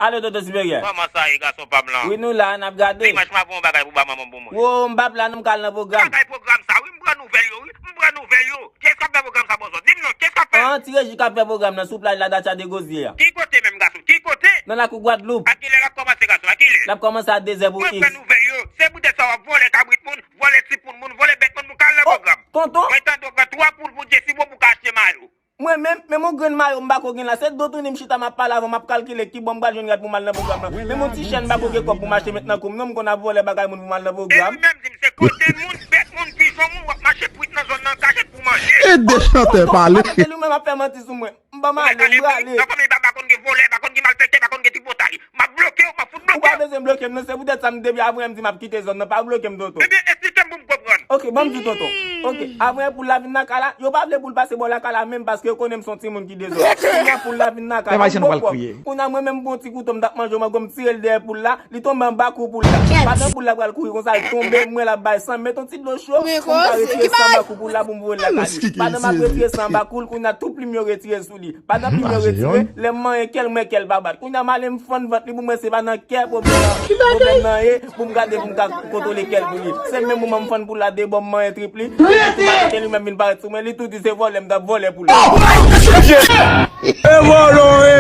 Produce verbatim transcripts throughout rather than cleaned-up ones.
Alo, Toto Siperyè. Kòman sa ye, gason pa m lan? Wi, nou la, n ap gade. Dimanch, m ap fè yon bagay pou ba manman m pou mwen. Wo, m p ap la, non, m ka al nan pwogram. Bagay pwogram sa, wi, m pran nouvèl yo, wi. M pran nouvèl yo. Kiyès k ap fè pwogram sa, bòzò? Di m non, kiyès k ap fè? An, Ti Reji k ap fè pwogram nan sou plaj la, Dacha de Gozye a. Ki kote menm, gason? Ki kote? Nan lakou Gwadloup. A kilè l ap kòmanse, gason? A kilè? L ap kòmanse a de zè pou is. Mwen pran nouvèl yo. Se poutèt sa w ap vòlè kabrit moun, vòlè tipoun moun, vòlè bèt moun pou ka al nan pwogram. Tonton. Mwen tande w pran twa poul pou Jesi pou ka achte mayo. Mwen menm, menm yon grenn mayo m pa ko gen la. Se do tounen m chita m ap pale avè w, m ap kalkile ki bò m pral jwenn rad pou m al nan pwogram nan. Menm yon ti chèn m pa ko gen kòb pou m achte met nan kou m non, m konn ap vòlè bagay moun pou m al nan pwogram. E ou menm di m se kote moun, bèt moun, pijon moun, w ap mache pwit nan zòn nan kachèt pou manje. Ede chantè pale. Kote li ou menm ap fè manti sou mwen? M pa mal, m prale. Nan fanmi pa, pa konn gen vòlè, pa konn gen malfektè, pa konn gen tripotay. M ap bloke w, m ap fout bloke w. Ou pa bezwen bloke m non, se poutèt sa m depi avanyè m di m ap kite zòn nan, pa bloke m, Toto. Ebyen, esplike m pou m konprann. Ok, ban m di w, Toto. Ok, avanyè poul la vin nan kay la, yo pa vle poul pase bò lakay la menm paske yo konnen m se yon timoun ki dezòd. Kounye a poul la vin nan kay la, m pran kòb. Kounye a mwen menm m pran yon ti kouto, m t ap manje yon mango, m tire l dèyè poul la, li tonbe anba kou poul la. Pandan poul la pral kouri konsa, l tonbe, m wè l ap bay san, m met yon ti dlo cho pou m ka retire san anba kou poul la pou m voye l lakay li. Pandan m ap retire san anba kou l, kounye a tout plim yo retire sou li. Pandan plim yo retire, lè m manyen kè l, m wè kè l pa bat. Kounye a m ale m fann vant li pou m wè se pa nan kè pwoblèm nan, pwoblèm nan ye, pou m gade pou m ka kontwole kè l pou li. Se menm moman m fann poul la de bò, m manyen trip li, li tou pa kite li menm vin parèt sou mwen, li tou di se vòlè m t ap vòlè poul la. E vòlò e!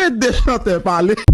Ede chantè pale.